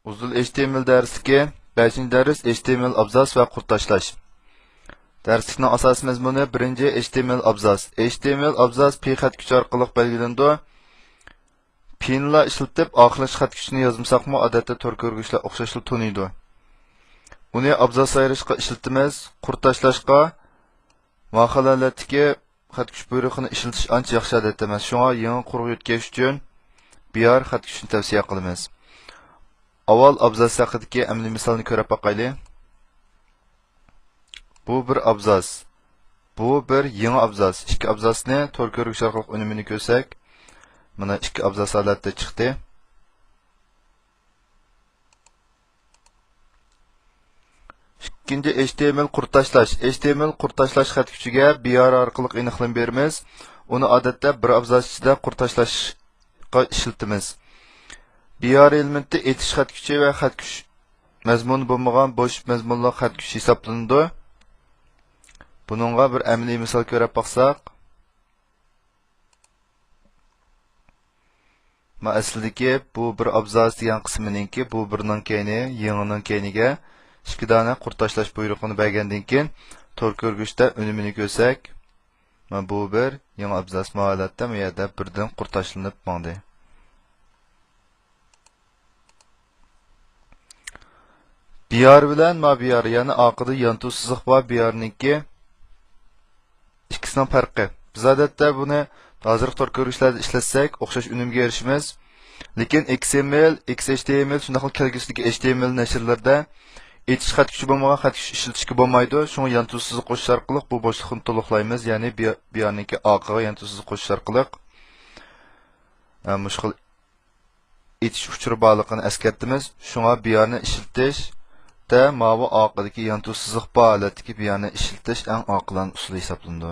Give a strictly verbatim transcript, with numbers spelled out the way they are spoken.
ئۇزۇل ئېچ تى ئېم ئېل دەرسلىكى، بەشىنچى دەرس، ئېچ تى ئېم ئېل ئابزاس ۋە قۇر تاشلاش. دەرسلىكنىڭ ئاساسىي مەزمۇنى، بىرىنچى، ئېچ تى ئېم ئېل ئابزاس. ئېچ تى ئېم ئېل ئابزاس پى خەت كۈچى ئارقىلىق بەلگىلىنىدۇ. پىنلا ئىشلىتىپ، ئاخىرلىشىش خەت كۈچىنى يازمىساقمۇ، ئادەتتە تور كۆرگۈچلەر ئوخشاشلا تونۇيدۇ. ئۇنى ئابزاس ئايرىشقا ئىشلىتىمىز، قۇر تاشلاشقا. ماقۇل ھالەتتىكى خەت كۈچ بۇيرۇقىنى ئىشلىتىش ئانچە ياخشى ئادەت ئەمەس. شۇڭا يېڭى قۇرغا يۆتكەش ئۈچۈن بىئار خەت كۈچىنى تەۋسىيە قىلىمىز. ئاۋۋال ئابزاس ھەققىدىكى ئەمەلىي مىسالنى كۆرۈپ باقايلى. بۇ بىر ئابزاس. بۇ بىر يېڭى ئابزاس. ئىككى ئابزاسنى تور كۆرگۈچ ئارقىلىق ئۈنۈمىنى كۆرسەك، مانا ئىككى ئابزاس ھالەتتە چىقتى. ئىككىنچى، ئېچ تى ئېم ئېل قۇر تاشلاش. ئېچ تى ئېم ئېل قۇر تاشلاش خەت كۈچىگە بىئار ئارقىلىق ئېنىقلىما بېرىمىز. ئۇنى ئادەتتە بىر ئابزاس ئىچىدە قۇر تاشلاشقا ئىشلىتىمىز. بىئار ئېلېمېنتى ئېتىش خەت كۈچى ۋە خەت كۈچ مەزمۇنى بولمىغان بوش مەزمۇنلۇق خەت كۈچ ھېسابلىنىدۇ. بۇنىڭغا بىر ئەمەلىي مىسال كۆرۈپ باقساق. ما ئەسلىدىكى بۇ بىر ئابزاس دېگەن قىسمىنىڭكى بۇ بىرنىڭ كەينى، يېڭىنىڭ كەينىگە ئىككى دانە قۇر تاشلاش بۇيرۇقىنى بەرگەندىن كېيىن، تور كۆرگۈچتە ئۈنۈمىنى كۆرسەك، ما بۇ بىر يېڭى ئابزاس ما ھالەتتە ما يەردە بىردىن قۇر تاشلىنىپ ماڭدى. بىئار بىلەن ما بىئار، يەنى ئارقىدا يانتۇ سىزىق بار بىئارنىڭكى ئىككىسىنىڭ پەرقى. بىز ئادەتتە بۇنى ھازىرقى تور كۆرگۈچلەردە ئىشلەتسەك، ئوخشاش ئۈنۈمگە ئېرىشىمىز. لېكىن ئېكس ئېم ئېل، ئېكس ئېچ تى ئېم ئېل، شۇنداقلا كەلگۈسىدىكى ئېچ تى ئېم ئېل نەشرلىرىدە ئېتىش خەت كۈچى بولمىغان خەت كۈچ ئىشلىتىشكە بولمايدۇ. شۇڭا يانتۇ سىزىق قوشۇش ئارقىلىق بۇ بوشلۇقنى تولۇقلايمىز، يەنى بىئارنىڭكى ئارقىغا يانتۇ سىزىق قوشۇش ئارقىلىق، ئە، مۇشۇ خىل ئېتىش ئۇچۇرى بارلىقىنى ئەسكەرتىمىز. شۇڭا بىئارنى ئىشلىتىشتە ماۋۇ ئارقىدىكى يانتۇ سىزىق بار ھالەتتىكى بىئارنى ئىشلىتىش ئەڭ ئاقىلانە ئۇسۇل ھېسابلىنىدۇ.